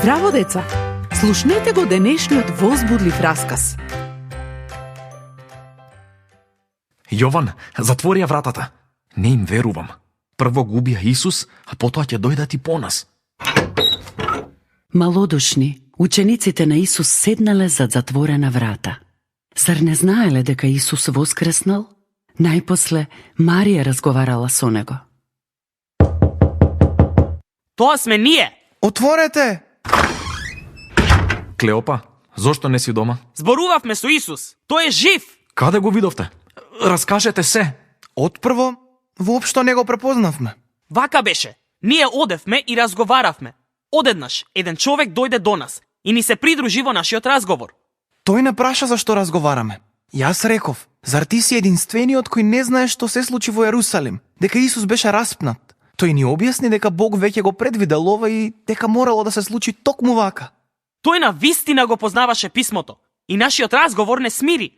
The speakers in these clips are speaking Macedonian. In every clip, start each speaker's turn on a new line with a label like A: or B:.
A: Здраво, деца! Слушнете го денешниот возбудлив расказ.
B: Јован, затвори ја вратата. Не им верувам. Прво го убија Исус, а потоа ќе дојдат и по нас.
C: Малодушни, учениците на Исус седнале зад затворена врата. Зар не знаеле дека Исус воскреснал? Најпосле Марија разговарала со него.
D: Тоа сме ние!
E: Отворете!
B: Клеопа, зошто не си дома?
D: Зборувавме со Исус. Тој е жив!
B: Каде го видовте? Раскажете се.
E: Отпрво, воопшто не го препознавме.
D: Вака беше. Ние одевме и разговаравме. Одеднаш, еден човек дојде до нас и ни се придружи во нашиот разговор.
E: Тој не праша зашто разговараме. Јас реков, зар ти си единствениот кој не знае што се случи во Јерусалим, дека Исус беше распнат? Тој ни објасни дека Бог веќе го предвидел ова и дека морало да се случи токму вака.
D: Тој на вистина го познаваше писмото и нашиот разговор не смири.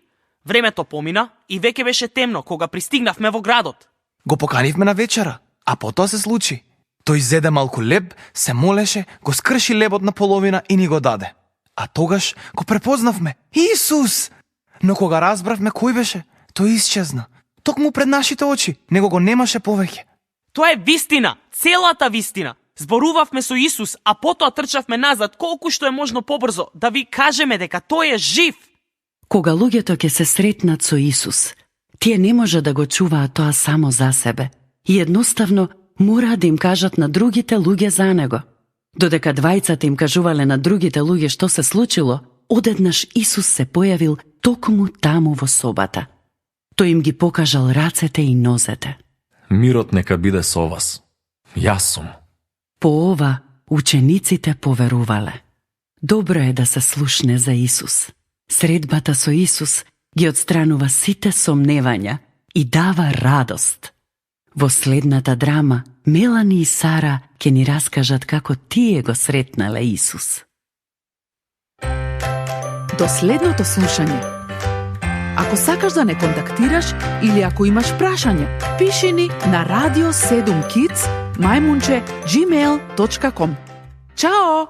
D: Времето помина и веќе беше темно кога пристигнавме во градот.
E: Го поканивме на вечера, а потоа се случи. Тој зеде малку леб, се молеше, го скрши лебот на половина и ни го даде. А тогаш го препознавме. Исус! Но кога разбравме кој беше, тој исчезна. Токму пред нашите очи, него го немаше повеќе.
D: Тоа е вистина, целата вистина. Зборувавме со Исус, а потоа трчавме назад колку што е можно побрзо да ви кажеме дека тој е жив.
C: Кога луѓето ќе се сретнат со Исус, тие не може да го чуваат тоа само за себе и едноставно мора да им кажат на другите луѓе за него. Додека двајцата им кажувале на другите луѓе што се случило, одеднаш Исус се појавил токму таму во собата. Тој им ги покажал рацете и нозете.
B: Мирот нека биде со вас. Јас сум.
C: По ова учениците поверувале. Добро е да се слушне за Исус. Средбата со Исус ги отстранува сите сомневања и дава радост. Во следната драма, Мелани и Сара ќе ни раскажат како тие го сретнале Исус.
A: До следното слушање. Ако сакаш да не контактираш или ако имаш прашање, пиши ни на radio7kids@gmail.com. Чао!